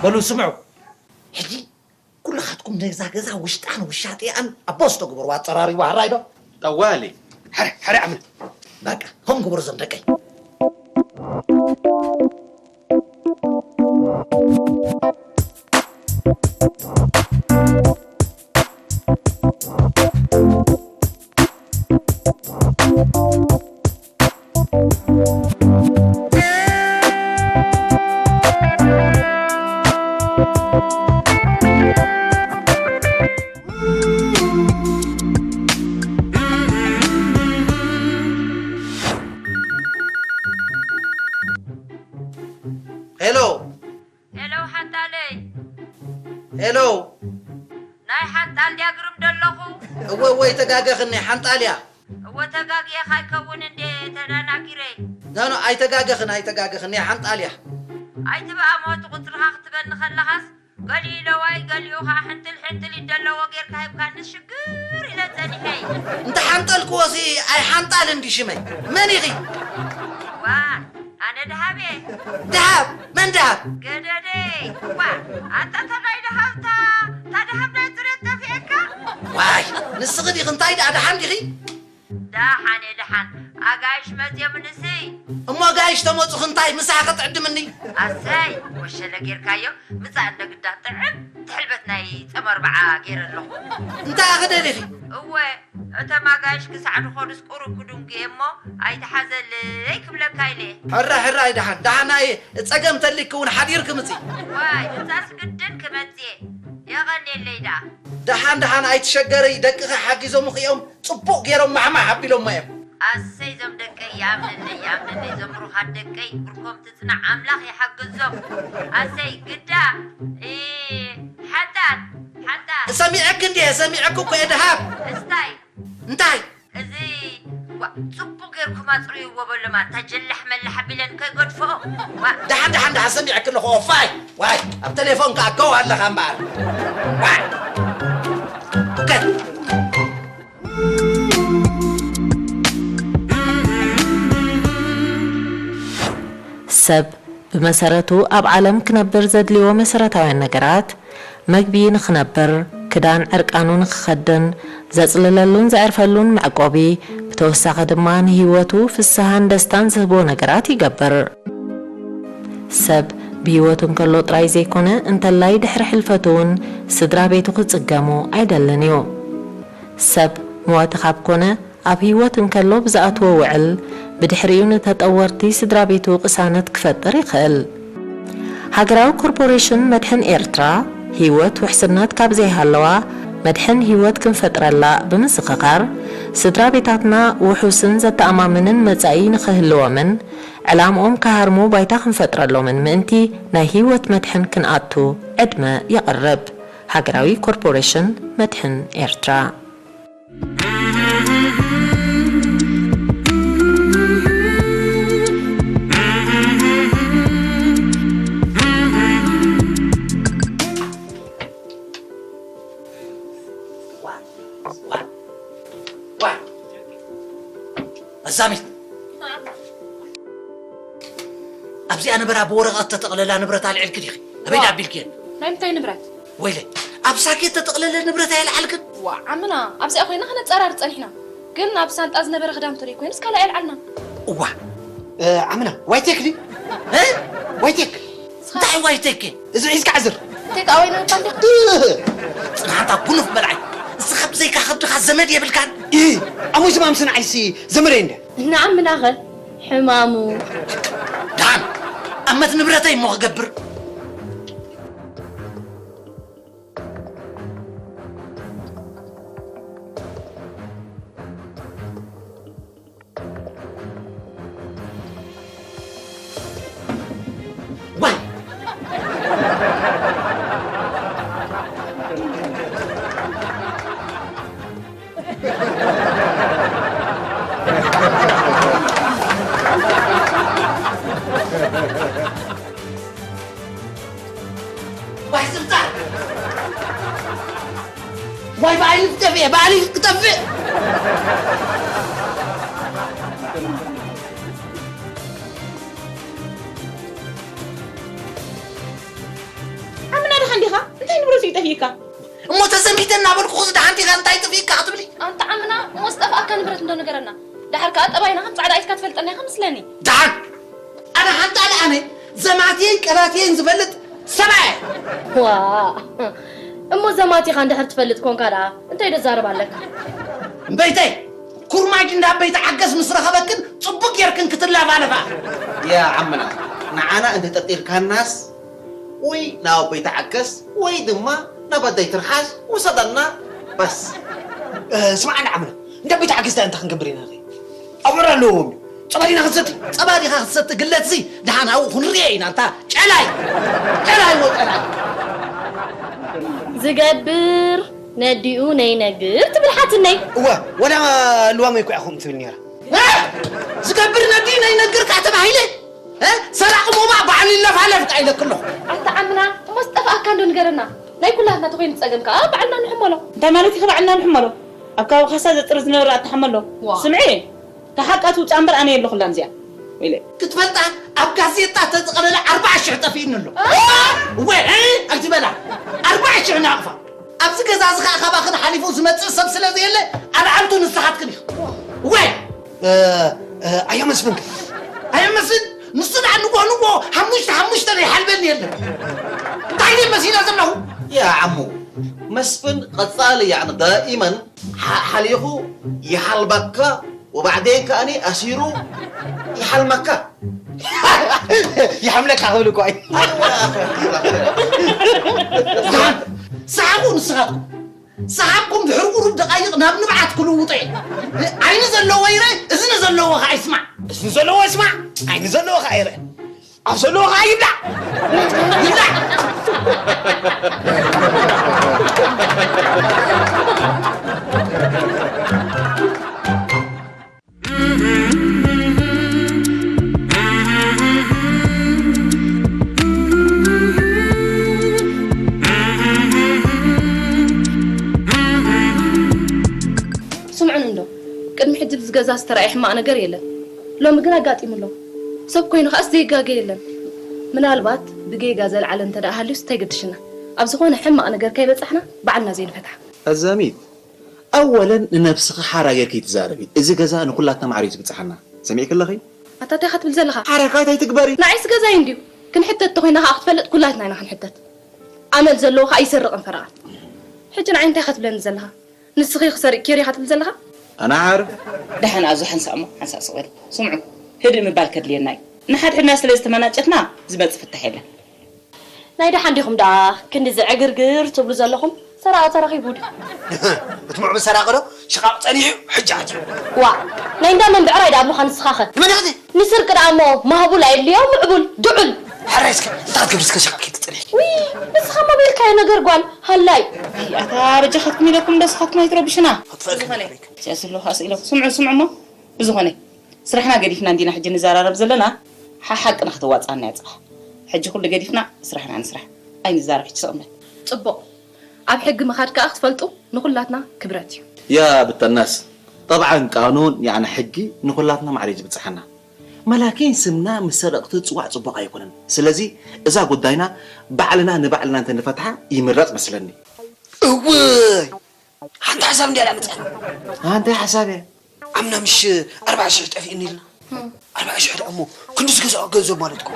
በሉ ስምዑ። ሕጂ ኩልኻትኩም ነዛ ገዛ ውሽጣን ውሻጢኣን ኣቦ ዝተግበርዋ ኣጸራርይዋ፣ ሕራይ ዶ? ጠዋሊ። ሕረ፣ ሕረ ዓምል። በቃ፣ ከምኡ ግበሩ እዞም ደቀይ። ሄሎ። ሄሎ ሓንጣለይ። ሄሎ። ናይ ሓንጣል ድያ ግርም ደለኹ? እወ፣ እወ፣ ኣይተጋገኽን፣ ናይ ሓንጣል እያ። እወ፣ ተጋግየ ካይከውን እንዴ ተዳናጊረ። ኖ፣ ኖ፣ ኣይተጋገኽን፣ ኣይተጋገኽን፣ ናይ ሓንጣል እያ። ኣይትብኣ ሞት ቁጽርኻ ክትበኒ ከለኻስ፣ ገሊኡ ኢለዋይ፣ ገሊኡ ኸዓ ሕንጥል ሕንጥል ይደለዎ ጌርካ ሂብካኒ ሽግር ኢለ ጸኒሐ። እንተ ሓንጠልክዎ ሲ ኣይሓንጣል እንዲ ሽመይ። መን ኢኺ? ዋ፣ ኣነ ደሃብ እየ። ደሃብ? መን ደሃብ? ገደደይ። ዋ፣ ኣንታ እታ ናይ ደሃብታ፣ እታ ደሃብ ናይ ጽሬት ጠፊኤካ? ዋይ፣ ንስኺ ዲኺ እንታይ ደኣ ደሓን ዲኺ? ደሓን እየ ደሓን። ኣጋይሽ መጽዮምንሲ። እሞ ኣጋይሽ ተመጹኺ እንታይ ምሳኺ ክትዕድምኒ? ኣሰይ፣ ወሸለ ጌርካዮ። ምጻእ እንደ ግዳ ጥዕም ትሕልበት ናይ ጸመርብዓ ገይረ ኣለኹ። እንታይ ኢኺ ደሊኺ? እወ፣ እቶም ኣጋይሽ ክሳዕ ድኾኑስ ቁሩብ ክድንጉ እየ እሞ ኣይትሓዘለይ ክብለካ ኢለ። ሕራይ፣ ሕራይ፣ ደሓን፣ ደሓን፣ ኣይ ጸገም ተሊኪ እውን ሓዲርኪ ምጺ። ዋይ፣ ምጻእስ ግድን ክመጽእ እየ። የቐንየለይ ደኣ። ደሓን፣ ደሓን፣ ኣይትሸገሪ፣ ደቅኺ ሓጊዞምኺ እዮም፣ ጽቡቕ ገይሮም ማሕማሕ ኣቢሎሞ እዮም። ኣሰይ፣ እዞም ደቀይ፣ ይኣምነለይ፣ ይኣምነለይ፣ እዞም ብሩኻት ደቀይ፣ ብርኮም ትጽናዕ፣ ኣምላኽ ይሓግዞም። ኣሰይ፣ ግዳ፣ እ፣ ሓንጣል፣ ሓንጣል። ሰሚዐኪ እንድየ፣ ሰሚዐኪ እኮ እየ፣ ደሃብ። እስታይ። እንታይ? እዚ፣ ዋ፣ ጽቡቕ ጌርኩም ኣጽርይዎ በሎም፣ ኣታ ጀላሕ መላሕ ኣቢለን ከይገድፍኦ። ዋ። ደሓን፣ ደሓን፣ ደሓን፣ ሰሚዐኪ ኣለኹ፣ ኦፋይ። ዋይ፣ ኣብ ቴሌፎን ከኣ ከው ኣለኻ እምበኣር። ዋይ። ከ- ሰብ ብመሰረቱ ኣብ ዓለም ክነብር ዘድልዮ መሰረታውያን ነገራት፣ መግቢ ንኽነብር፣ ክዳን ዕርቃኑ ንኽኸድን፣ ዘጽልለሉን ዘዕርፈሉን መዕቆቢ፣ ብተወሳኺ ድማ ንህይወቱ ፍስሃን ደስታን ዝህቦ ነገራት ይገብር። ሰብ ብህይወቱ እንከሎ ጥራይ ዘይኮነ፣ እንተላይ ድሕሪ ሕልፈቱ እውን ስድራ ቤቱ ክጽገሙ ኣይደልን እዩ። ሰብ መዋቲ ካብ ኮነ፣ ኣብ ህይወት እንከሎ ብዝኣትዎ ውዕል፣ ብድሕሪኡ ንተጠወርቲ ስድራ ቤቱ ቅሳነት ክፈጥር ይኽእል። ሃገራዊ ኮርፖሬሽን መድሕን ኤርትራ፣ ህይወት ውሕስነት ካብ ዘይሃለዋ፣ መድሕን ህይወት ክንፈጥረላ ብምዝኽኻር፣ ስድራ ቤታትና ውሑስን ዘተኣማምንን መጻኢ ንኽህልዎምን ዕላምኦም ክሃርሙ ባይታ ክንፈጥረሎምን ምእንቲ ናይ ህይወት መድሕን ክንኣቱ ዕድመ የቕርብ። ሃገራዊ ኮርፖሬሽን መድሕን ኤርትራ። ዋ! ዋ! ዋ! መዛሚት! ኣብዚኣ ነበራ ብወረቐት ተጠቕለላ ንብረት ኣልዒልኪ ዲኺ? ኣበይ ዋ! ደኣ ኣቢልክየን? ናይ ምንታይ ንብረት? ወይለይ፣ ኣብ ሳኬት ተጠቕለለ ንብረት ኣየልዓልክን? ዋ! ዓምና፣ ኣብዚኣ ኮይና ከነጸራርብ ጸኒሕና። ግን ኣብ ሳንጣ ዝነበረ ክዳን እንተደይ ኮይኑስ ካልእ ኣየልዓልናን። እዋ! እ፣ ዓምና፣ ዋይቴክ ድዩ? እ? ዋይቴክ! እንታይ ዋይቴክ? እዚ ሒዝካ ዕዝር። ቴክ ኣወይ ንምባል ዲኻ? ጽንሓታ ጉኑፍ በልዓይ። እስኻ ብዘይካ ከብድኻ ዘመድ የብልካን? እ፣ ኣሞይ ዝማም ስንዓይሲ ዘመደይ እንደ። ንዓምናኸ ሕማሙ። ዳን፣ ኣመት ንብረተይ እሞ ክገብር። ዋይ! ዋይ ስልጣን! ዋይ ባዕሊ ክጠፍእ እየ፣ ባዕሊ ክጠፍእ! ኣምና ድኻ እንዲኻ? እንታይ ንብረት እዩ ጠፊእካ? እሞ ተዘሚተ እናበልኩ፣ እዚ ደሓን ዲኻ እንታይ ጠፊእካ ክትብሊ? ኣንታ ዓምና፣ እሞ ዝጠፍኣካ ንብረት እንዶ ንገረና። ደሓር ከኣ ጠባይና ከም ጻዕዳ ኢልካ ትፈልጠና ኢኻ መስለኒ። ደሓን! ኣነ ሓንታ ደኣ ኣነ ዘማትየን ቀላትየን ዝፈልጥ ሰብኣይ እየ። ዋ! እሞ ዘማቲኻ እንድሕር ትፈልጥ ኮንካ ደኣ እንታይ ደዛረብ ኣለካ? እምበይተይ፣ ኩርማጅ እንዳ በይተዓገስ ምስ ረኸበክን ጽቡቅ ጌርክን ክትላፋለፋ። ያ ዓምና፣ ንዓና እንተጠርጢርካናስ ወይ ናብ ኣቦይ ተዓገስ ወይ ድማ ናብ ኣደይ ትርሓስ ውሰደና በስ። እ፣ ስማዕ እንዳ ዓምና፣ እንዳ ኣቦይ ተዓገስ እንታይ ክንገብር ኢና? ኣብዑር ኣለዎም። ጸባ ዲና ክንሰቲ? ጸባ ዲኻ ክትሰቲ? ግለጽሲ፣ ደሓን ኣብኡ ክንሪኦ ኢና። እንታ ጨላይ! ጨላይ ወ ጨላይ! ዝገብር ነዲኡ ነይነግር ትብል ሓትነይ። እወ፣ ወላ ልዋመይ እኮ ኢኹም ትብል ነይራ። እ? ዝገብር ነዲኡ ነይነግር ከኣ ተባሂለ? እ? ሰራቒ ሞባእ ባዕሉ ይለፋለፍ ከኣ ኢለኪ ኣለኹ። ኣታ ዓምና፣ እሞ ዝጠፍኣካ እንዶ ንገረና። ናይ ኩላትና ተኾይኑ ጸገም ከኣ ባዕልና ንሕመሎ። እንታይ ማለት ኢኺ ባዕልና ንሕመሎ? ኣብ ከባቢኻሳ ዘጥሪ ዝነበረ ኣትሓመሎ። ዋ። ስምዒ፣ ተሓቃ ትውጻእ እምበር ኣነ የለኹላን እዚኣ። ኢለ። ክትፈልጣ ኣብ ጋዜጣ ተጠቕለለ ኣርብዓ ሽሕ ጠፊእኒ ኣሎ። እ? እወ፣ እ? ኣይትበላ። ኣርብዓ ሽሕ ናቕፋ። ኣብዚ ገዛ እዚ ኸኣ ካባኽን ሓሊፉ ዝመጽእ ሰብ ስለ ዘየለ፣ ኣልዓልቱ ንስኻትክን ኢኽን። እወ! እ፣ እ፣ ኣዮ መስፍን ከ? ኣዮ መስፍን፣ ንሱ ደኣ ንግሆ ንግሆ ሓሙሽተ ሓሙሽተ ዘይሓልበኒ የለን። እንታይ ድየ መሲለ ዘለኹ? ያ ዓሙ፣ መስፍን ቀጻሊ፣ ያዕኒ ዳኢመን ሓ-፣ ሓሊኹ ይሓልበካ፣ ወባዕዴን ከኣኒ ኣሲሩ ይሓልመካ። ይሓምለካ ክብል እኮ እዩ። ሰሓቁ ንስኻትኩም። ሰሓቅኩም ድሕሪ ቁሩብ ደቃይቕ ናብ ንብዓት ክልውጦ እየ። ዓይኒ ዘለዎ ይረ፣ እዝኒ ዘለዎ ኸዓ ይስማዕ። እዝኒ ዘለዎ ይስማዕ፣ ዓይኒ ዘለዎ ኸዓ ይረ። ኣፍ ዘለዎ ኸዓ ይብላዕ። ይብላዕ። ስምዑኒ እንዶ፣ ቅድሚ ሕጂ ኣብዚ ገዛ ዝተራእየ ሕማቕ ነገር የለን። ሎሚ ግን ኣጋጢሙ ኣሎ። ሰብ ኮይኑ ከኣስ ዘይጋገ የለን። ምናልባት ብጌጋ ዘልዓለ እንተ ደኣ ሃልዩስ እንታይ ገድሽና? ኣብ ዝኾነ ሕማቕ ነገር ከይበጻሕና ባዕልና ዘይንፈትሓ። ኣዛሚት፣ ኣወለን ንነብስኺ ሓራ ጌርኪ ኣይትዛረቢ። እዚ ገዛ ንኹላትና ማዕረ እዩ ዝብጽሓና። ሰሚዕኪ ኣለኺ? ኣታ እንታይ ኢኻ ትብል ዘለኻ? ሓረካት ኣይትግበሪ። ንዓይስ ገዛይ እንድዩ። ክንሕተት ተኾይና ከኣ ክትፈልጥ ኩላትና ኢና ክንሕተት። ኣመል ዘለዎ ከኣ ኣይሰርቕን ፈረቓን። ሕጂ ንዓይ እንታይ ኢኻ ትብለኒ ዘለኻ? ንስኺ ክሰርቕ ኬር ኢኻ ትብል ዘለኻ? ኣነ ዓርፍ። ደሓን ኣዞ ሓንሳእ እሞ፣ ሓንሳእ ስቕ በል። ስምዑ፣ ህድእ ምባል ከድልየና እዩ። ንሓድሕድና ስለ ዝተመናጨትና ዝመጽእ ፍታሕ የለን። ናይ ደሓን ዲኹም ደኣ ክንድዚ ዕግርግር ትብሉ ዘለኹም? ሰራቒ ተረኺቡ ድዩ? እቲ ምዕቡል ሰራቒ ዶ ሽቓቕ ጸኒሑ ሕጂ ኣትዩ። ዋ፣ ናይ እንዳ መን ብዕራይ ደኣ ኣብሉኻ ንስኻኸ? ንመን ኢኺ? ንስርቂ ደኣ እሞ ማህቡል ኣየድልዮ ምዕቡል ድዑል። ሕራይ እስከ እንታይ ክትገብሪ እስከ ሽቓቕ ኬድኪ ጸኒሕኪ? ውይ ንስኻ እሞ በልካዮ ነገር ጓል ሃላይ። ኣታ በጃኻትኩም ኢለኩም እንዶ ንስኻትኩም ኣይትረብሹና። ኣጥፍእልኪ ዝኾነ። መፍረይኪ። ስለ ስምዑ ስምዑ እሞ ብዝኾነ ስራሕና ገዲፍና እንዲና ሕጂ ንዘራረብ ዘለና ሓሓቅና ከተዋፅኣና እያ ፅባሕ ሕጂ ኩሉ ገዲፍና ስራሕና ንስራሕ ኣይንዛረብ ሕጂ ስቕ ንበል ፅቡቕ ኣብ ሕጊ ምኻድ ከኣ ክትፈልጡ ንኹላትና ክብረት እዩ ያ ብተናስ ጠብዓን ቃኑን ያዕኒ ሕጊ ንኹላትና ማዕረ እዩ ዝብፅሓና መላኪን ስምና ምስ ሰረቕቲ ፅዋዕ ፅቡቕ ኣይኮነን ስለዚ እዛ ጉዳይና ባዕልና ንባዕልና እንተንፈትሓ ይምረፅ መስለኒ እውይ ሓንቲ ሓሳብ እንድያ ደኣ መፅኣኒ። ኣንታይ ሓሳብ እያ? ዓምና ምሽ ኣርብዓ ሽሕ ጠፊእኒ ኢልና። ኣርብዓ ሽሕ ደኣ እሞ ክንድዚ ገዛኦ ገንዘብ ማለት እኮ።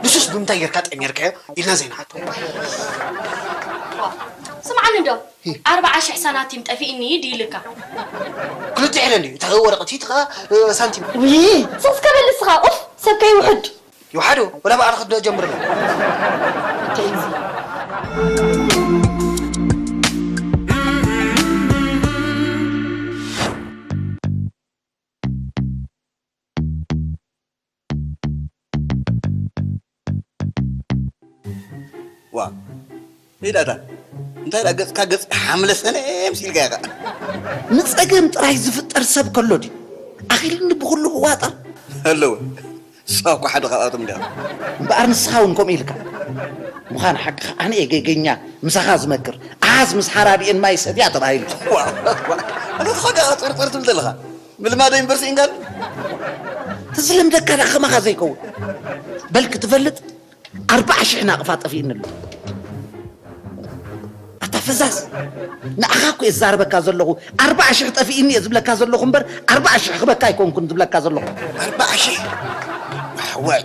ንሱስ ብምንታይ ጌርካ ጠሚርካዮ ኢልና ዘይንሓቶ። ስምዓኒ እንዶ ኣርብዓ ሽሕ ሳናቲም ጠፊእኒ ድዩ ኢልካ? ክልተ ኢለን ድዩ? እታ ወረቐት እቲ ኸኣ ሳንቲም። ውይ ሱስ ከበል ንስኻ ኡፍ ሰብ ከይውሕድ። ይውሓዶ ወላ በዓል ክትዶ ጀምርና። ዋ ኢዳታ እንታይ ዳ ገጽካ ገጽ ሓምለ ሰነ ምሲልካ ኢኻ ንጸገም ጥራይ ዝፍጠር ሰብ ከሎ ድዩ ኣኺልኒ ብኹሉ ክዋጠር ኣለወ ንስኻ እኮ ሓደ ካብኣቶም እንዲኻ። እምበኣር ንስኻ እውን ከምኡ ኢልካ። ምዃን ሓቅኻ ኣነ እየ ጌገኛ ምሳኻ ዝመክር። ኣሃዝ ምስ ሓራዲኤን ማይ ሰትያ ተባሂሉ። ዋእ ዋእ ዋእ ኣነ ንስኻ ደኣ ጸርጸር ትብል ዘለኻ ምልማዶ ዩኒቨርሲቲ ኢንጋል። ተዝለምደካ ደኣ ከማኻ ዘይከውን። በል ክትፈልጥ ኣርብዓ ሽሕ ናቕፋ ጠፊእኒ ኣሎ። ኣታ ፈዛዝ ንኣኻ እኮ እየ ዝዛረበካ ዘለኹ ኣርብዓ ሽሕ ጠፊእኒ እየ ዝብለካ ዘለኹ እምበር ኣርብዓ ሽሕ ክበካ ኣይኮንኩን ዝብለካ ዘለኹ ኣርብዓ ሽሕ ኣሕዋይ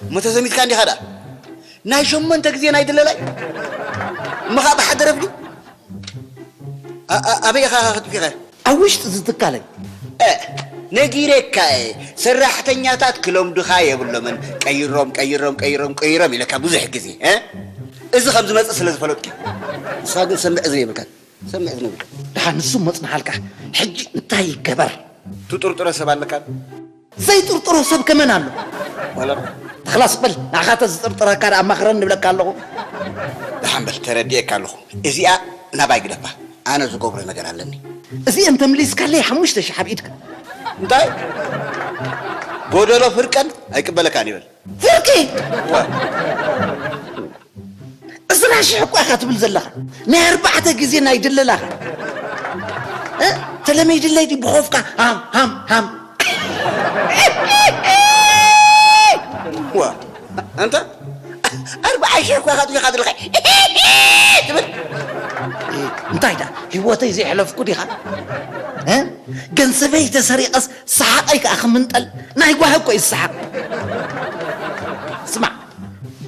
እሞ ተዘሚትካ እንዲኻ ደኣ ናይ ሸሞንተ ግዜ ናይ ድለላይ እሞ ኸዓ ብሓደረፍ ድዩ ኣበይ ኢኻ ኸጥፊኸ ኣብ ውሽጢ ዝትካለይ። ነጊሬካ እየ ሰራሕተኛታት ክለምዱኻ የብሎምን ቀይሮም ቀይሮም ቀይሮም ቀይሮም ኢለካ ብዙሕ ግዜ እዚ ከም ዝመፅእ ስለ ዝፈለጥኩ እዩ። ንስኻ ግን ሰምዕ እዝኒ የብልካን ሰምዕ እዝኒ የብልካን። ደሓን ንሱ እሞ ፅንሓልካ ሕጂ እንታይ ይገበር? ትጥርጥሮ ሰብ ኣለካ ዶ? ዘይጥርጥሮ ሰብ ከመን ኣሎ? ዋላ ተኽላስ በል ንዓኻ ተዝጥርጥረካ ደኣ ኣማኽረኒ እብለካ ኣለኹ። ደሓን በል ተረዲኤካ ኣለኹ። እዚኣ ናባይ ግደፋ። ኣነ ዝገብሮ ነገር ኣለኒ። እዚኤን ተምሊስካለይ ሓሙሽተ ሽሕ ኣብ ኢድካ። እንታይ? ጎደሎ ፍርቀን ኣይቅበለካን ይበል። ፍርቂ! ዕስራ ሽሕ እኳ ኢኻ ትብል ዘለኻ። ናይ ኣርባዕተ ግዜ ናይ ድለላኻ። ተለመይድለይ ድዩ ብኾፍካ ሃም ሃም ሃም። ዋ ኣንታ ኣርብዓ ሽሕ እኳ ኢኻ ኣጥፊኻ ዘለኻ ትብል። እንታይ ደኣ ህይወተይ ዘየሕለፍኩ ዲኻ? ገንዘበይ ተሰሪቐስ ሰሓቐይ ከኣ ክምንጠል ናይ ጓሂ እኮ እዩ ዝሰሓቕ። ስማዕ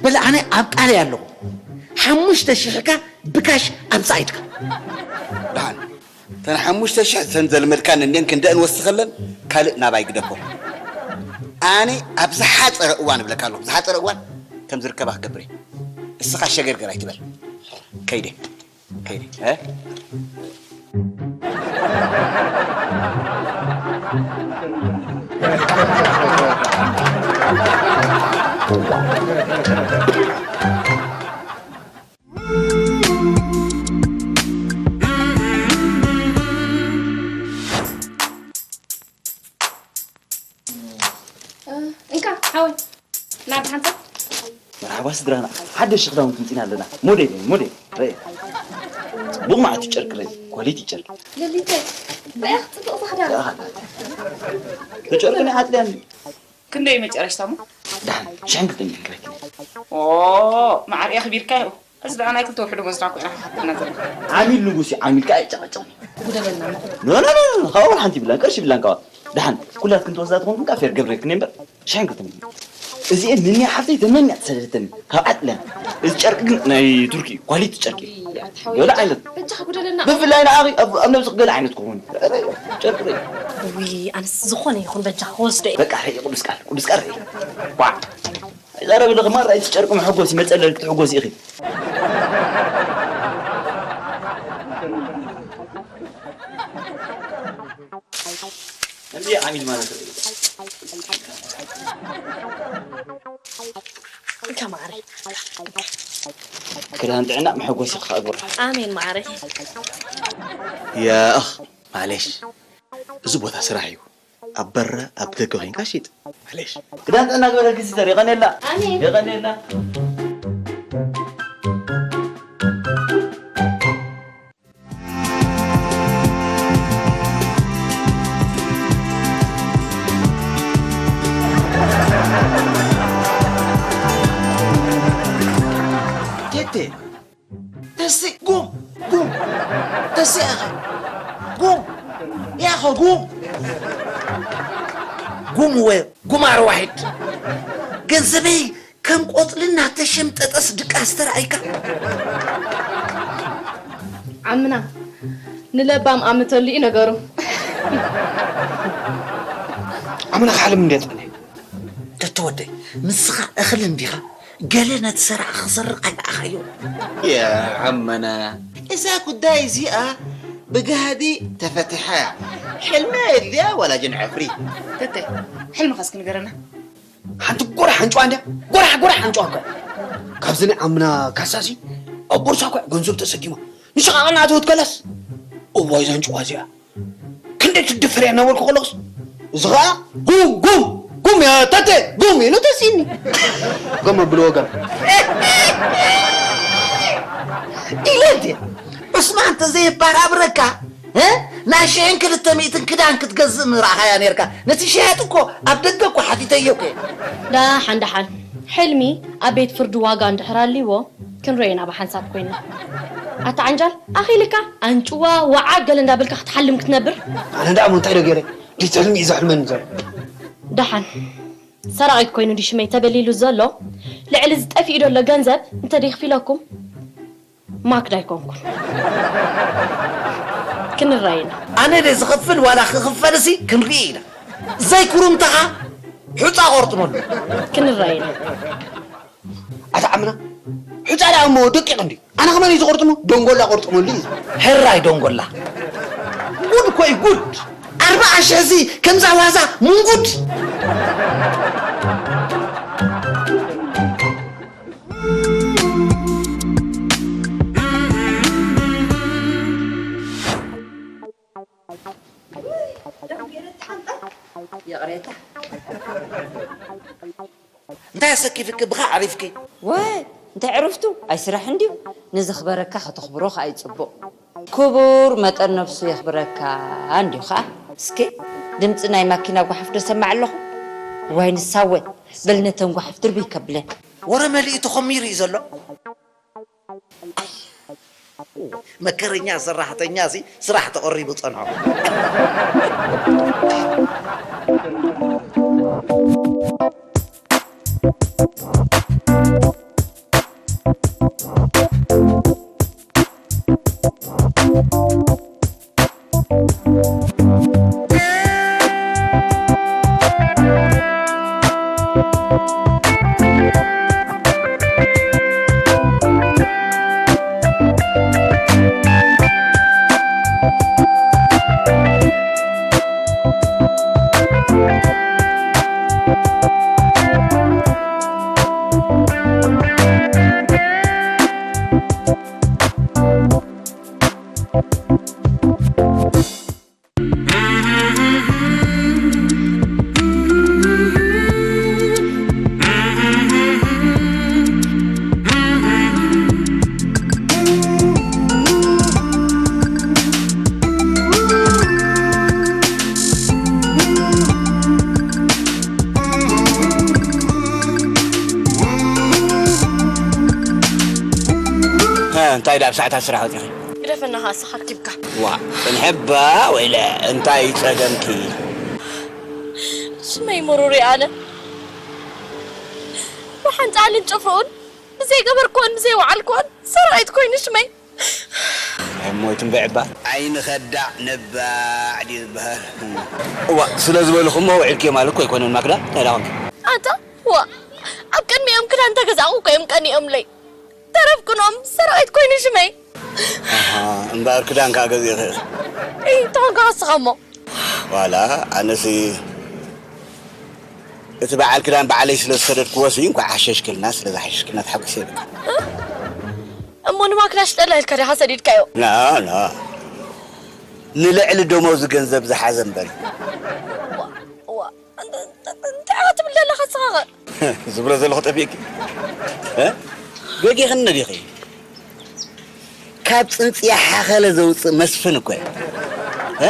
በል ኣነ ኣብ ቃለይ ኣለኹ። ሓሙሽተ ሽሕካ ብካሽ ኣብዛ ኢድካ። ደሓን እተን ሓሙሽተ ሽሕ እተን ዘልመድካኒ እንድየን ክንደአን ወስኸለን ካልእ ናባይ ግደፎ። ኣነ ኣብ ዝሓፀረ እዋን እብለካ ኣለኹ ዝሓፀረ እዋን ከም ዝርከባ ክገብር እየ። እስኻ ሸገርገር ኣይትበል። ከይደ ከይደ። እንካ ሓወይ ናብ ሓንሳብ መርሓባ ስድራና ሓደሽ ክዳውንቲ ምፂና ኣለና ሞዴል ሞዴል ረየ ፅቡቅ ማዓት ጨርቂ ረየ ኳሊቲ ጨርቂ ለሊተ ሪኣ ክፅብቅ ዛ ክዳን ተጨርቂ ናይ ዓጥልያን ክንደይ መጨረሽታ እሞ ደሓን ሽሕን ክልተን ሚእትን ክረክብ ኦ ማዕር የኽቢርካ እዩ እዚ ደኣ ናይ ክልተ ውሕዱ መስራ ኮይና ሓትና ዘላ ዓሚል ንጉስ እዩ ዓሚል ከዓ ይጨቃጨቅ ጉደለና ኖ ኖ ኖ ኖ ካብኡ ሓንቲ ይብላን ቅርሺ ይብላን ካባ ደሓን ኩላትክን ተወስዳ ትኾንኩም ከዓ ፌር ገብረልክን እየ እምበር ሽሕን ክልተን ሚእትን እዚኤን ንኒያ ሓፍተይ ተመንያ ትሰደተኒ ካብ ዓጥለን እዚ ጨርቂ ግን ናይ ቱርኪ እዩ ኳሊቲ ጨርቂ እዩ ገለ ዓይነት በጃኻ ጉደለና ብፍላይ ንዓኺ ኣብ ኣብ ነብስኺ ገለ ዓይነት ክኸውን ጨርቂ ዶ እዩ ውይ ኣነስ ዝኾነ ይኹን በጃኻ ክወስዶ እየ በቃ ርእይ ቅዱስ ቃል ቅዱስ ቃል ርእይ ቋዕ ኣይዛረብልኺ ማራ እቲ ጨርቂ መሐጎሲ መጸለል ክትሕጎሲ ኢኺ ከምዚ ዓሚል ማለት እዩ። እንካ ማዕረ። ክዳን ጥዕና መሐጎሲ ክኸብር። ኣሜን ማዕረ። ያኽ፣ ማለሽ፣ እዚ ቦታ ስራሕ እዩ። ኣብ በረ ኣብ ደገ ኮይንካ ሽጥ። ማለሽ፣ ክዳን ጥዕና ግበረልኪ ሲስተር፣ የቐኔላ። ኣሜን። የቐኔላ። ቴቴ፣ ተሲ ጉም፣ ጉም፣ ተሲ ኣኸ ጉም፣ ያኸ ጉም፣ ጉም ወ ጉም ኣርዋሒድ ገንዘበይ ከም ቆጽሊ እናተሸምጠጠስ ድቃስ ተራእይካ። ዓምና ንለባም ኣምተሉ እዩ ነገሩ። ዓምና ካሕልም እንዴ ጠነ? ተተወደይ፣ ንስኻ እኽሊ እንዲኻ፣ ገለ ነቲ ሰራቂ ክሰርቕ ኣይረኣኻዮ። የዓመና፣ እዛ ጉዳይ እዚኣ ብጋህዲ ተፈቲሓ እያ። ሕልሚ የድልያ ዋላ ጅን ዕፍሪ። ተተ፣ ሕልምኻ እስኪ ንገረና። ሓንቲ ጎራሕ ኣንጭዋ እንድያ፣ ጎራሕ፣ ጎራሕ ኣንጭዋ እኮ። ካብዚ ናይ ዓምና ካሳሲ ኣብ ቦርሳ እኮ ገንዘብ ተሰኪማ። ንሸቓቕ እናኣተወት ከላስ፣ እዋይ እዛ ኣንጭዋ እዚኣ። ክንደይ ትድፈር እያ እናበልኩ ከለኹስ፣ እዚ ኸኣ ጉም፣ ጉም፣ ጉም እያ ተተ፣ ጉም ኢሉ ተሲኒ። ገም ኣብሉ ወገን። ኢለ እንዴ? ዑስማን ተዘየባራብረካ፣ እ? ናይ ሽሕን ክልተ ሚእትን ክዳን ክትገዝእ ምራእኻያ ነርካ። ነቲ ሸያጢ እኮ ኣብ ደገ እኮ ሓቲተዮ እኮ። ደሓን፣ ደሓን። ሕልሚ ኣብ ቤት ፍርዲ ዋጋ እንድሕር ኣልይዎ፣ ክንርእዮ ኢና ብሓንሳብ ኮይና። ኣታ ዓንጃል፣ ኣኺልካ ኣንጭዋ፣ ወዓግ ገለ እንዳበልካ ክትሓልም ክትነብር? ኣነ ደኣ እሞ እንታይ ዶ ገይረ? ድሕሪ ሕልሚ እዩ ዘሕልመኒ ዘሎ። ደሓን፣ ሰራቒት ኮይኑ ድዩ ሽመይ ተበሊሉ ዘሎ? ልዕሊ እዚ ጠፊኡ ዘሎ ገንዘብ እንተ ደይክፊለኩም፣ ማክዳ ኣይኮንኩን። ክንረኣይ ኢና። ኣነ ድየ ዝኸፍል ዋላ ክኽፈልሲ ክንርኢ ኢና። ዘይኩሩምታኻ ሑጻ ቆርጥመሉ። ክንረኣይ ኢና። ኣታ ዓምና፣ ሑጻ ደኣ እሞ ደቂቕ እንድዩ። ኣነ ከማን እዩ ዝቆርጥሞ፣ ደንጎላ ቆርጥመሉ እዩ። ሕራይ ደንጎላ። ጉድ እኮ እዩ፣ ጉድ። ኣርብዓ ሽሕ እዚ ከምዛ ዋዛ ምንጉድ። ይቕሬታ። እንታይ ኣሰኪፍኪ ብኻ ዓሪፍኪ? ወይ እንታይ ዕረፍቱ? ኣይ ስራሕ እንድዩ። ንዘኽበረካ ከተኽብሮ ከኣ እዩ ጽቡቕ። ክቡር መጠን ነብሱ የኽብረካ እንድዩ ኸኣ። እስኪ ድምጺ ናይ ማኪና ጓሓፍ ዶ ሰማዕ ኣለኹ? ዋይ ንሳወ፣ በል ነተን ጓሓፍ ድርብይ ከብለን። ወረ መሊኡ ተኾሚሩ እዩ ዘሎ። መከረኛ ሰራሕተኛ እዚ ስራሕ ተቐሪቡ ጸንሖ። ሀ፣ እንታይ ደኣ ኣብ ሰዓታት ስራሕ ወጺኺ? ግደፈና ኸኣ ንስኻ ኣርኪብካ። ዋ፣ ጽንሐባ ወይለ፣ እንታይ ጸገምኪ? ሽመይ ምሩር እዩ ኣነ። ብሓንጻልን ጭፍኡን፣ ብዘይገበርክዎን ብዘይወዓልክዎን፣ ሰራቒት ኮይኑ ሽመይ። እሞ ትንበዕባ። ዓይኒ ከዳዕ ነባዕ ድዩ ዝበሃል? እዋ፣ ስለ ዝበልኹ እሞ ውዒልክዮ ማለት እኮ ኣይኮነን ማክዳ፣ እንታይ ደኣ ኾንኪ? ኣታ፣ ዋ፣ ኣብ ቅድሚኦም ክዳን እንተገዛእኹ እኮ እዮም ቀኒኦምለይ። ተረፍክኖም፣ ሰራቒት ኮይኑ ሽመይ። ኣሃ፣ እምበኣር ክዳን ከኣ ገዚእኺ ኢኺ። እይ፣ እንተኾንካ ንስኻ እሞ። ዋላ ኣነሲ እቲ በዓል ክዳን ባዕለይ ስለ ዝሰደድክዎ ሲ እንኳዕ ሓሸሽክልና፣ ስለ ዝሓሸሽክልና ተሓጒሰ ይብል። እሞ ንማክዳ ሽጠላ ኢልካ ዲኻ ሰዲድካዮ? ና ና ንልዕሊ ደሞዙ ገንዘብ ዝሓዘ እምበር። ዋ እንታይ ኢኻ ትብል ዘለኻ ንስኻ ኸ? ዝብሎ ዘለኹ ጠፊእኪ እ? ገጊኽኒ ዲኺ? ካብ ፅንፅያ ሓኸለ ዘውፅእ መስፍን እኮ እየ እ?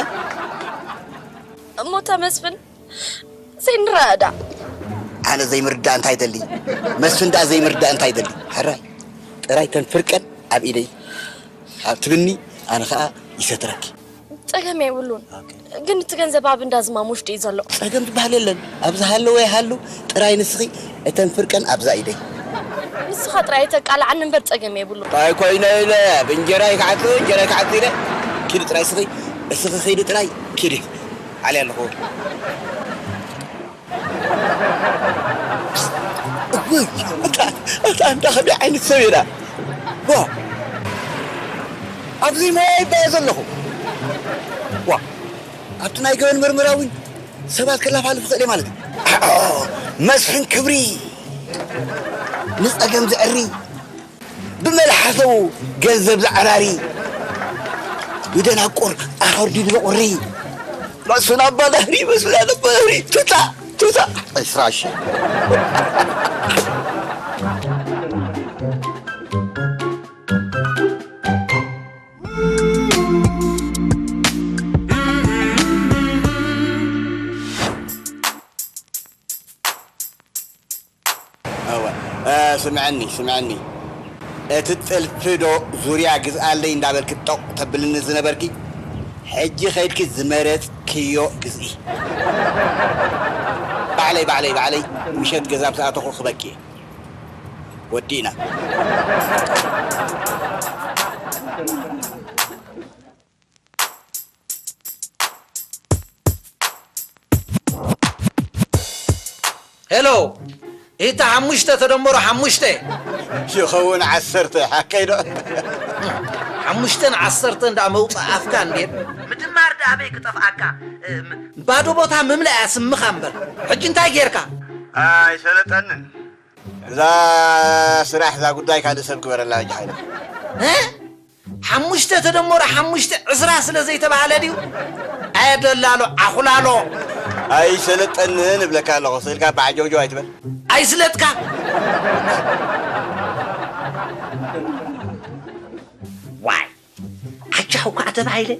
እሞ እታ መስፍን ዘይንረዳእ። ኣነ ዘይምርዳእ እንታይ ደሊ? መስፍን ደኣ ዘይምርዳእ እንታይ ደሊ? ሕራይ ጥራይ ተን ፍርቀን ኣብ ኢደይ ኣብ ትብኒ ኣነ ኸኣ ይሰትረኪ። ጸገም የብሉን። ግን እቲ ገንዘብ ኣብ እንዳ ዝማም ውሽጢ እዩ ዘሎ። ጸገም ዝበሃል የለን። ኣብ ዝሃለወ ይሃሉ ጥራይ ንስኺ እተን ፍርቀን ኣብዛ ኢደይ። ንስኻ ጥራይ ተቃልዓኒ እምበር ጸገም የብሉ። ታይ ኮይነ ኢለ ብእንጀራ ይክዓጽ እንጀራ ይክዓጽ ኢለ ኪዲ ጥራይ ስኺ እስኺ ኺዲ ጥራይ ኪዲ ዓልያ ኣለኹ። እወይ እታ እታ እንዳ ከመይ ዓይነት ሰብ እያ ዋ ኣብዚ ማይ ይባየ ዘለኹ ዋ ኣብቲ ናይ ገበን መርመራ እውን ሰባት ከላፋልፍ ይኽእል እየ ማለት እዩ። ኣኦ፣ መስፍን ክብሪ ንጸገም ዘዕሪ ብመልሓሰቡ ገንዘብ ዘዕራሪ ብደናቁር ኣኸርዲዱ ዘቑሪ መስፍን ኣባ ዳህሪ መስፍን ኣባ ዳህሪ ቱታ ቱታ ዕስራ ሺሕ እወ፣ እ፣ ስምዐኒ፣ ስምዐኒ። እቲ ጥልፊ ዶ ዙርያ ግዝኣለይ እንዳበልኪ ጦቕ ተብልኒ ዝነበርኪ፣ ሕጂ ኸይድኪ ዝመረጽክዮ ግዝኢ። ባዕለይ፣ ባዕለይ፣ ባዕለይ ምሸት ገዛ ምስ ኣተኹ ክበኪ እየ። ወዲእና። ሄሎ ኢታ ሓሙሽተ ተደመሮ ሓሙሽተ ይኸውን ዓሰርተ ሓቀይ ዶ ሓሙሽተን ዓሰርተን ደኣ መውፅእ ኣፍካ እንዴት ምድማር ደኣ ኣበይ ክጠፍኣካ እም፣ ባዶ ቦታ ምምላእ እያ ስምኻ እምበር ሕጂ እንታይ ጌርካ ኣይሰለጠንን እዛ ስራሕ እዛ ጉዳይ ካልእ ሰብ ግበረላ እንጂ ሓይለ ሓሙሽተ ተደመሮ ሓሙሽተ ዕስራ ስለ ዘይተባህለ ድዩ? ኣየ ደላሎ ዓኹላሎ። ኣይሰለጠንን እብለካ ኣለኹ ስእልካ በዓጀውጀው ኣይትበል። ኣይስለጥካ። ዋይ ዓጃው ከዓ ተባሂለ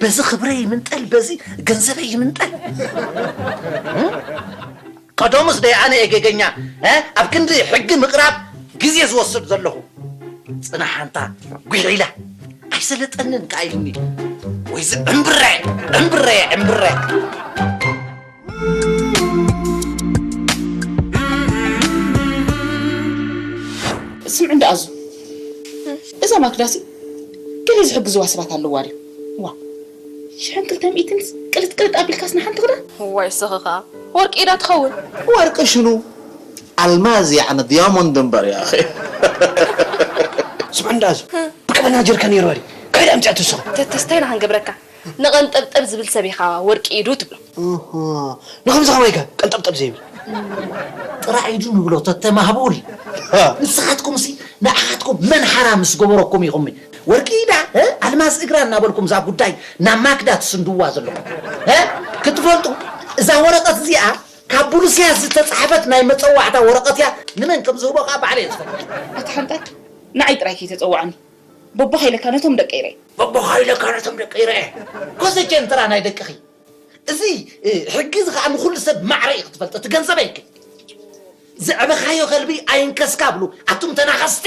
በዚ ክብረ ይምንጠል በዚ ገንዘበ ይምንጠል። ቀደሙስ ደይ ኣነ እየ ገገኛ ኣብ ክንዲ ሕጊ ምቕራብ ግዜ ዝወስድ ዘለኹ ጽናሕ ኣንታ ጉሒላ ኣይሰለጠንን ከኣ ኢልኒ ወይዚ ዕምብረ ዕምብረ ዕምብረ ስምዕ እንዳ ኣዙ እዛ ማክዳሲ ገለ ዝሕግዝዋ ሰባት ኣለዋ ድዩ ዋ ሽሕን ክልተ ሚእትንስ ቅልጥ ቅልጥ ኣቢልካስ ንሓንቲ ክዳ ዋይ ስኺ ኸዓ ወርቂ ኢዳ ትኸውን ወርቂ ሽኑ ኣልማዝ ያዕኒ ዲያሞንድ እምበር ያኺ ስምዕ እንዳኣዝ ብቀበና ጀርካ ነይርዋ ድዩ ካይድ ኣምፅኣት ንስኹ ተተስታይ ንክንገብረካ ንቐንጠብጠብ ዝብል ሰብ ኢኻ ወርቂ ኢዱ ትብሎ ንኸምዚ ከማይ ከ ቀንጠብጠብ ዘይብል ጥራ ኢዱ ንብሎ ተተማህቡል ንስኻትኩም ሲ ንዓኻትኩም መን ሓራ ምስ ገበረኩም ኢኹም ወርቂ ኢዳ ኣልማዝ እግራ እናበልኩም እዛ ጉዳይ ናብ ማክዳ ትስንድዋ ዘለኹም ክትፈልጡ እዛ ወረቐት እዚኣ ካብ ቡሉስያ ዝተፃሕፈት ናይ መፀዋዕታ ወረቐት እያ ንመን ከም ዝህቦ ከዓ ባዕለ እየ ዝፈልጥ ኣታ ሓንጣል ንዓይ ጥራይ ከይተፀዋዕኒ በቦኻ ኢለካ ነቶም ደቀይ ርኤ በቦኻ ኢለካ ነቶም ደቀይ ርኤ ኮሰጀ እንተራ ናይ ደቅኺ እዚ ሕጊ እዚ ከዓ ንኩሉ ሰብ ማዕረ እዩ ክትፈልጥ እቲ ገንዘብ ኣይክል ዘዕበኻዮ ከልቢ ኣይንከስካ ብሉ ኣቱም ተናኸስቲ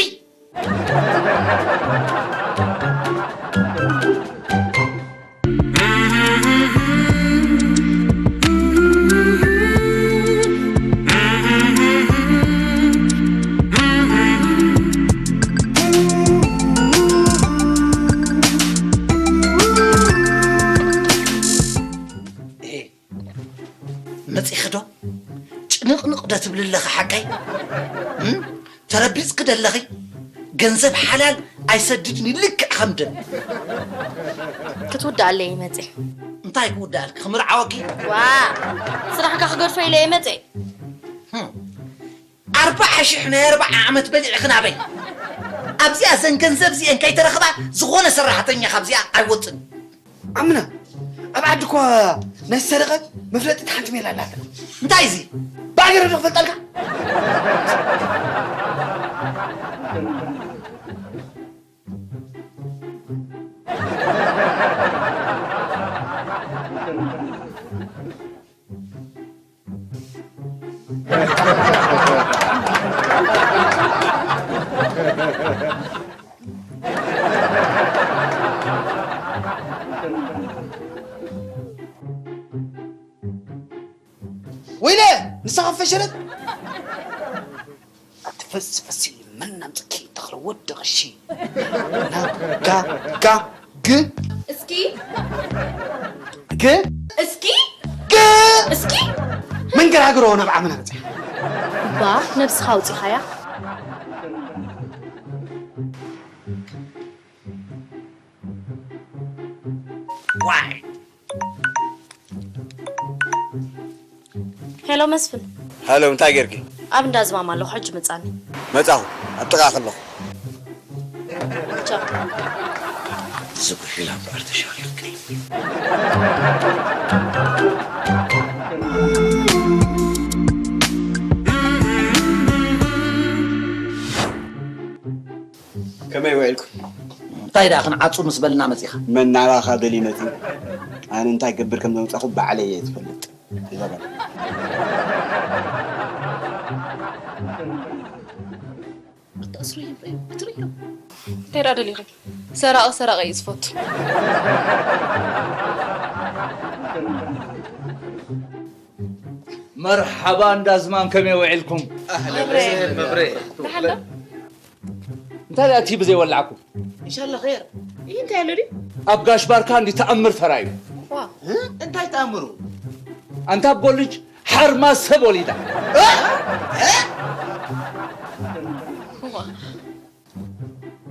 መፂኺ ዶ ጭንቕንቕ ዶ ትብሊ ኣለኺ ሓቀይ ተረቢፅኪ ዶ ኣለኺ ገንዘብ ሓላል ኣይሰድድን እዩ ልክዕ ከም ደም ክትውድኣለይ መፂ እንታይ ክውዳእልኪ? ክምርዓወኪ? ዋ፣ ስራሕካ ክገድፎ ኢለ እየ መጸ። ህም። ኣርባዓ ሽሕ ናይ ኣርባዓ ዓመት በሊዕኺ ናበይ? ኣብዚኣ ዘን ገንዘብ እዚኤን ከይተረኽባ ዝኾነ ሰራሕተኛ ካብዚኣ ኣይወፅን። ኣምና፣ ኣብ ዓዲ እኳ ናይ ሰረቐ መፍለጢት ሓንቲ ሜላ ኣላታ። እንታይ እዚ? ብኣገረ ዶ ክፈልጣልካ? ወይለ፣ ንስኻ ፈሸለት። ኣትፈስፈሲ፣ መን ኣምጽኪ? ተኽለ ወዲ ቐሺ። ና፣ ጋ፣ ጋ፣ ግ። እስኪ። ግ። እስኪ። ግ። እስኪ። መንገራግሮ ናብ ዓመና በጺሓ። እባ ነብስኻ ኣውጺኻያ። ዋይ። ሄሎ መስፍን። ሃሎ፣ እንታይ ጌርኪ? ኣብ እንዳ ዝማም ኣለኹ፣ ሕጂ ምጻኒ። መጻኹ፣ ኣብ ጥቓ ከለኹ። ቻው። ዝጉሒላ እምበኣር ተሻሪኽክኒ። ከመይ ውዒልኩም? እንታይ ደኣ ክንዓጹ ምስ በልና መጺኻ? መን ናባኻ ደልዩ መጺኡ? ኣነ እንታይ ገብር ከም ዘምጻኹ ባዕለይ እየ ዝፈልጥ። ይዛረብ። ኣታ እስረዮም፣ ርእዮም፣ እትርእዮም። እንታይ ደኣ ደሊኺ? ሰራቒ ሰራቒ እዩ ዝፈቱ። መርሓባ እንዳ ዝማም፣ ከመይ ውዒልኩም? ኣህለን መብሬ። መብሬ። ደሓን ዶ? እንታይ ደኣ እቲ ብዘይ ወላዕኩም? ኢንሻላህ ኸይር። ይህ እንታይ ኣሎ ድዩ? ኣብ ጋሽ ባርካ እንዲ ተኣምር ተራዩ። ዋ፣ እንታይ ተኣምሩ? ኣንታ ኣቦ ልጅ ሓርማዝ ሰብ ወሊዳ። ዋ።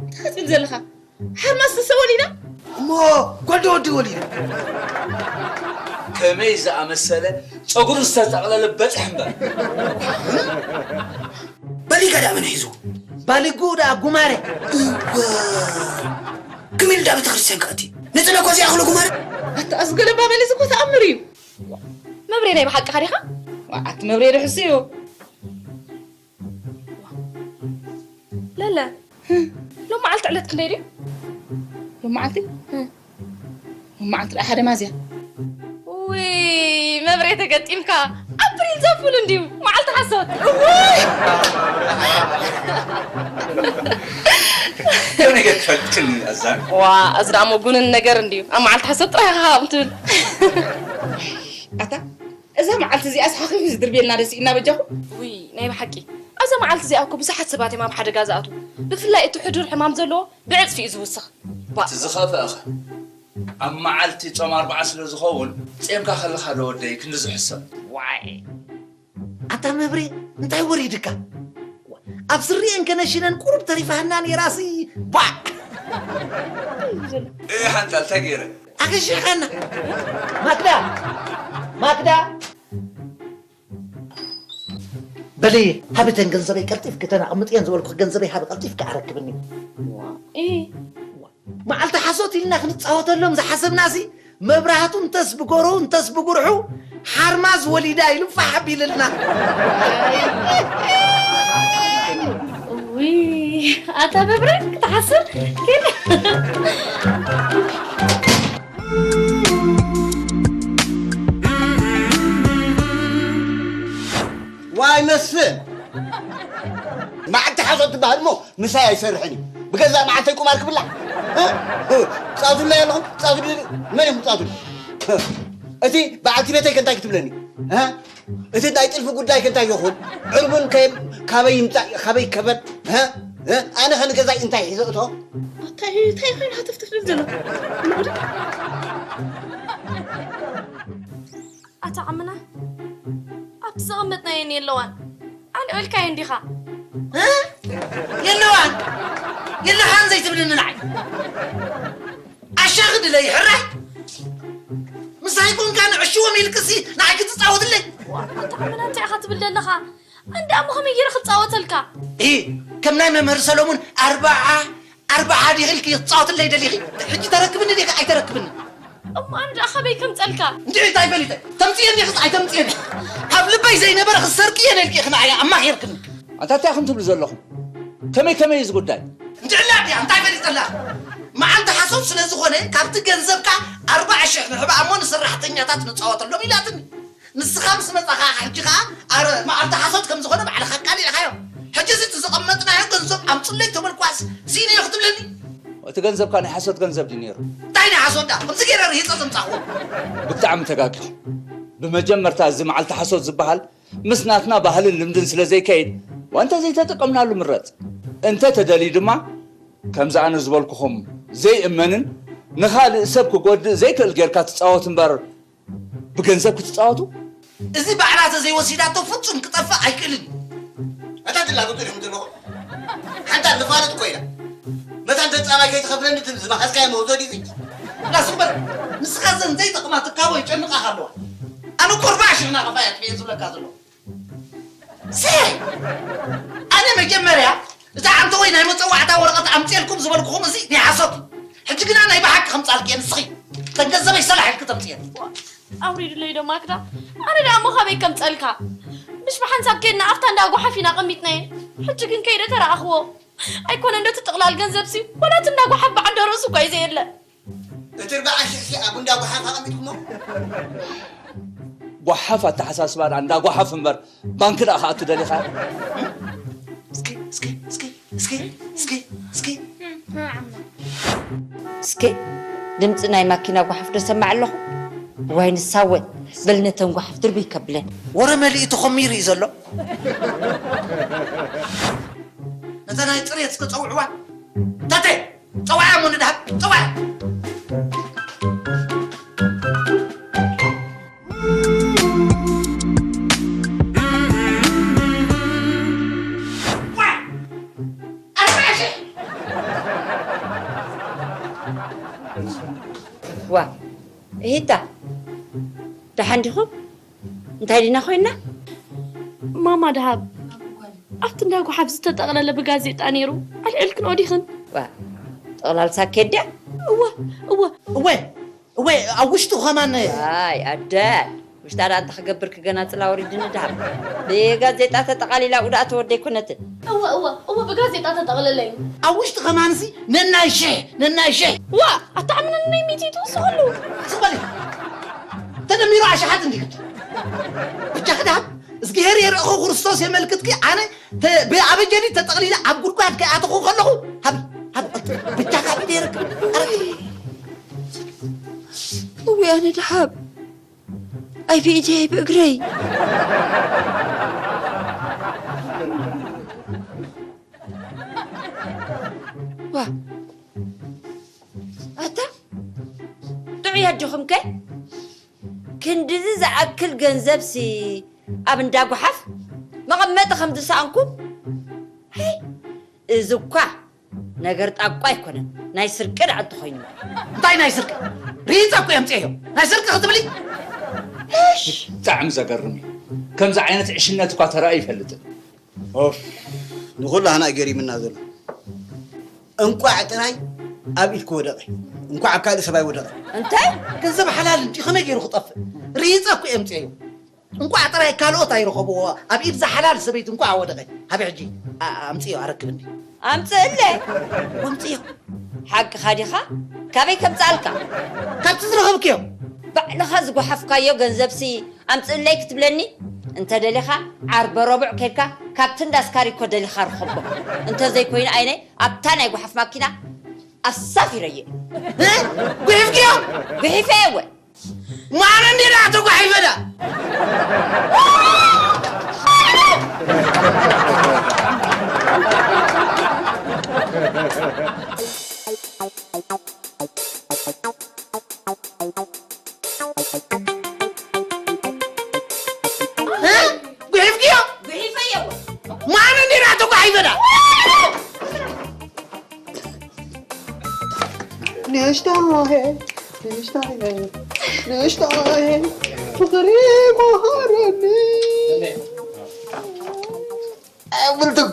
እንታይ ክትብል ዘለኻ? ሓርማዝ ሰብ ወሊዳ? እሞ ጓል ዶ ወዲ ወሊዳ? ከመይ ዝኣመሰለ ጸጉሩ ዝተጠቕለለ በጽሕ እምበር። በሊጋ ደኣ መን ሒዝዎ? ባሊጉኡ ደኣ ጉማረ። እወ። ከመይ ኢሉ ደኣ ቤተክርስትያን ክኣቲ? ነጸላ እኮ ዘይኣኽሎ ጉማረ። ኣታ፣ እዚ ገለባ በሊ እዚ እኮ ተኣምር እዩ። መብሬ ናይ ብሓቅኻ ዲኻ? ዋ፣ ኣቲ መብሬ ዶ ሕሱ እዩ? ለለ፣ ሎም መዓልቲ ዕለት ክንደይ ድዩ? ሎም መዓልቲ? ሎም መዓልቲ ደኣ ሓደ ሚያዝያ። ውይ፣ መብሬ ተገጢምካ። ኣፕሪል ዘፉል እንድዩ፣ መዓልቲ ሓሶት። ውይ! ከም ነገር ትፈልጥን ኣዛ። ዋ፣ እዚ ደኣ መጉንን ነገር እንድዩ። ኣብ መዓልቲ ሓሶት ጥራይ ኢኻ ከምኡ ትብል። ኣታ፣ እዛ መዓልቲ እዚኣስ ሓኺኺ ዝድርብየልና ደስ ኢልና በጃኹም። ውይ፣ ናይ ብሓቂ። ኣብዛ መዓልቲ እዚኣ እኮ ብዙሓት ሰባት እዮም ኣብ ሓደጋ ዝኣትዉ። ብፍላይ እቲ ሕዱር ሕማም ዘለዎ ብዕጽፊ እዩ ዝውስኽ። ባ- እቲ ዝኸፍአ ኸ? ኣብ መዓልቲ ጾም ኣርብዓ ስለ ዝኸውን፣ ጼምካ ከለኻ ዶ ወደይ ክንዲ ዝሕሰብ? ዋይ! ኣታ መብሬ፣ እንታይ ወሪድካ? ኣብ ስሪኤን ከነሽነን ቁሩብ ተሪፋህና ነይራሲ፣ ባዕ! እህ፣ ሓንታ እንታይ ገይረ? ኣገሺሕካና። ማክዳ! ማክዳ! በሊ፣ ሃቢ ተን ገንዘበይ ቀልጢፍኪ፣ ተን ኣቕምጥየን ዝበልኩ ገንዘበይ ሃቢ ቀልጢፍኪ ኣረክብኒ። እ። መዓልቲ ሓሶት ኢልና ክንጻወተሎም ዝሓሰብናሲ፣ መብራህቱ እንተስ ብጎረው እንተስ ብጉርሑ ሓርማዝ ወሊዳ ኢሉ ፋሕ ኣቢልልና። ውይ፣ ኣታ መብረ ክትሓስብ ግን። ዋይ መስፍን፣ መዓልቲ ሓሶት ትበሃል እሞ ምሳይ ኣይሰርሕን እዩ። ብገዛእ መዓልተይ ቁማር ክብላዕ? እ? ጻቱለይ ኣለኹም? ጻቱለይ? መን እዮም ጻቱለይ? እቲ በዓልቲ ቤተይ ከ እንታይ ክትብለኒ? እ? እቲ ናይ ጥልፊ ጉዳይ ከ እንታይ ይኹን? ዕርቡን ከ ካበይ ይምጻእ? ካበይ ይከፈል? እ? እ? ኣነ ከ ንገዛይ እንታይ ሒዘ እቶ? እንታይ፣ እንታይ ኮይኑ ሃተፍተፍ ዝብል ዘሎ? ኣታ ዓምና፣ ኣብቲ ዘቐመጥናየን የለዋን። ኣልዒልካየን ዲኻ? እ? የለዋን። የለኻን ዘይትብልኒ ንዓይ። ኣሻኺ ድለይ ሕራይ። ምስታ ሽዎም ኢልክሲ ንዓይ ክትጻወትለይ? ኣታ መናንተ ኢኻ ትብል ዘለኻ? ኣንዳ እሞ ከመይ ገይረ ክጻወተልካ? እ፣ ከም ናይ መምህር ሰሎሙን ኣርብዓ፣ ኣርብዓ ዲኺ ኢልኪ ክትጻወትለይ ደሊኺ? ሕጂ ተረክብኒ ዲኺ ኣይተረክብኒ? እሞ ኣነ ደኣ ካበይ ከምጸልካ? እንድዒ እንታይ ፈሊጠ? ተምጽእየኒ ኢኺ ኣይተምጽእየኒ? ካብ ልበይ ዘይነበረ ክሰርቂ እየ ነልኪ ኢኺ ንዓይ ኣማኺርክኒ። ኣንታ እንታይ ኢኹም ትብሉ ዘለኹም? ከመይ ከመይ እዩ እዚ ጉዳይ? እንድዕላ ድያ እንታይ ፈሊጠላ? መዓልቲ ሓሶት ስለ ዝኾነ ካብቲ ገንዘብካ ኣርብዓ ሽሕ ንሕብኣ እሞ ንሰራሕተኛታት ንጻወተሎም ኢላትኒ። ንስኻ ምስ መጻኻ ሕጂ ኸኣ ኣረ መዓልቲ ሓሶት ከም ዝኾነ ባዕልኻ ኣቃሊዕኻዮ። ሕጂ እዚ እቲ ዘቐመጥናዮ ገንዘብ ኣምጽለይ ተበልኳስ ስኢነዮ ክትብለኒ? እቲ ገንዘብካ ናይ ሓሶት ገንዘብ ድዩ ነይሩ? እንታይ ናይ ሓሶት ደኣ? ከምዚ ገይረ ርሂጸ ዘምጻእዎ። ብጣዕሚ ተጋጊኹም። ብመጀመርታ እዚ መዓልቲ ሓሶት ዝበሃል ምስ ናትና ባህልን ልምድን ስለ ዘይከይድ፣ ዋንታ ዘይተጠቀምናሉ ምረጽ። እንተ ተደልዩ ድማ፣ ከምዚ ኣነ ዝበልኩኹም ዘይእመንን ንኻልእ ሰብ ክጎድእ ዘይክእል ጌርካ ትጻወት እምበር፣ ብገንዘብ ክትጻወቱ? እዚ ባዕላ ተዘይወሲዳቶ ፍጹም ክጠፍእ ኣይክእልን እዩ። ኣታ ትላገጹ ዲኹም ዘለኹም? ሓንታ ንፋለጥ እኮ ኢና። መታን ተጻባይ ከይትኸፍለኒ ትም ዝመኸስካዮ መውሰዲ እዚ። ላስ እምበር፣ ንስኻ ዘን ዘይጠቕማ ትካቦ ይጨንቓኻ ኣለዋ። ኣነ እኮ ኣርብዓ ሽሕ ናቐፋ እያ ጥፍኤ ዝብለካ ዘለኹ። ሰይ! ኣነ መጀመርያ እታ ዓንተወይ ናይ መጸዋዕታ ወረቐት ኣምጽኤልኩም ዝበልኩኹም እዚ ናይ ሓሶት እዩ። ሕጂ ግና ናይ ብሓቂ ከምጻልኪ እየ ንስኺ። እተን ገንዘበይ ሰላሕ ኢልኪ ተምጽኤን። ኣውሪድለይ ዶ ማክዳ? ኣነ ደኣ እሞ ካበይ ከምጸልካ? ምሽ ብሓንሳብ ኬድና ኣብታ እንዳ ጓሓፍ ኢና ኣቐሚጥናየን። ሕጂ ግን ከይደ ተረኣኽዎ። ኣይኮነን ዶ እቲ ጥቕላል ገንዘብሲ? ወላ እቲ እንዳ ጓሓፍ ብዓንደ ርእሱ እኳ እዩ ዘየለ። እቲ ኣርብዓ ሽሕ ሲ ኣብ እንዳ ጓሓፍ ኣቐሚጥኩሞ? ጓሓፍ ኣተሓሳስባ ደኣ እንዳ ጓሓፍ እምበር ባንክ ደኣ ክኣቱ ደሊኻ? እስኪ፣ እስኪ፣ እስኪ፣ እስኪ፣ እስኪ፣ እስኪ። እስኪ፣ ድምፂ ናይ ማኪና ጓሓፍ ዶ ሰማዕ ኣለኹ? ዋይ ንሳ ወ፣ በል ነተን ጓሓፍ ድርብይ ከብለን። ወረ መሊኡ ተኾሚሩ እዩ ዘሎ። ነታ ናይ ፅሬት እስከ ፀውዕዋ። ታተ! ጸዋያ እሞ ንድሃብ፣ ጸዋያ። ዋ! ኣርባዓ ሽሕ! ዋ፣ እሂታ፣ ደሓን ዲኹም? እንታይ ዲና ኮይና? ማማ ደሃብ፣ ኣብቲ እንዳ ጓሓፍ ዝተጠቕለለ ብጋዜጣ ነይሩ። ኣልዒልክንኦ ዲኽን? ዋ፣ ጥቕላል ሳኬት ድያ? እወ፣ እወ። እወ፣ እወ፣ ኣብ ውሽጡ ኸማን። ኣይ፣ ኣደ፣ ውሽጣ ደኣ እንታይ ክገብር ክገናጽላ ወሪድኒ ደሃብ። ብጋዜጣ ተጠቓሊላ ኣብኡ ደኣ ተወደይ ኮነትን። እወ፣ እወ፣ እወ፣ ብጋዜጣ ተጠቕለለ እዩ። ኣብ ውሽጡ ኸማንሲ ነናይ ሽሕ፣ ነናይ ሽሕ። ዋ፣ ኣታ ዓምና ነናይ ሚእቲ ትውስኸሉ። ስቕ በሊ። ተደሚሩ ኣሽሓት እንዲክድ። ብቻ ክዳብ፣ እዝግሄር የርእኹ ክርስቶስ የመልክትኪ፣ ኣነ ተ-፣ ብኣበጀዲ ተጠቕሊለ ኣብ ጉድጓድ ከይኣተኹ ከለኹ፣ ሃቢ፣ ሃቢ፣ ብቻ ሃቢ ደይረክብ። ኣረ፣ እውይ፣ ኣነ ደሃብ። ኣይ ብኢደይ፣ ኣይ ብእግረይ። ዋ፣ ኣታ፣ ጥዑይ ኣጆኹም ከ? ክንድዚ ዝኣክል ገንዘብሲ ኣብ እንዳ ጓሓፍ መቐመጢ ከም ዝሰኣንኩም? ሄይ፣ እዚ እኳ ነገር ጣቋ ኣይኮነን፣ ናይ ስርቂ ደኣ እንተኾይኑ። እንታይ ናይ ስርቂ? ሪኢጸ እኮ የምጽኤዮ። ናይ ስርቂ ክትብሊ? እሽ! ብጣዕሚ ዘገርም እዩ። ከምዚ ዓይነት ዕሽነት እኳ ተራእዩ ይፈልጥን። ኦፍ፣ ንኹላህና እዩ ገሪምና ዘሎ። እንቋዕ ጥራይ ኣብ ኢድኪ ወደቐ፣ እንቋዕ ኣብ ካልእ ሰብ ኣይወደቐ። እንታይ? ገንዘብ ሓላል እንዲ ከመይ ገይሩ ክጠፍእ? ርሂጸ እኮ እየ ኣምጽኤዮ። እንቋዕ ጥራይ ካልኦት ኣይረኸብዎ፣ ኣብ ኢድ እዛ ሓላል ሰበይቲ እንቋዕ ወደቐ። ሃቢ ሕጂ፣ ኣ-፣ ኣምጽእዮ ኣረክብኒ። ኣምጽእለይ። ኣምጽእዮ። ሓቅኻ ዲኻ? ካበይ ከምጽኣልካ? ካብቲ ዝረኸብክዮ። ባዕልኻ ዝጓሓፍካዮ ገንዘብሲ ኣምጽእለይ ክትብለኒ? እንተ ደሊኻ ዓርበ ረቡዕ ኬድካ ካብቲ እንዳ ስካሪኮ ደሊኻ ርኸቦ። እንተ ዘይኮይኑ ኣይነ ኣብታ ናይ ጓሓፍ ማኪና ኣሳፊረየ። እ? ጉሒፍክዮ? ጉሒፈየ እወ። ማን እንዲና ተጓሒፈ ደኣ? እ? ጉሒፍክዮ? ጉሒፈዮ። ማን እንዲና ተጓሒፈ ደኣ? ንእሽቶይ፣ ንእሽቶይ፣ ንእሽቶይ። ፍቕሪ መሃረኒ። ብልቱግ።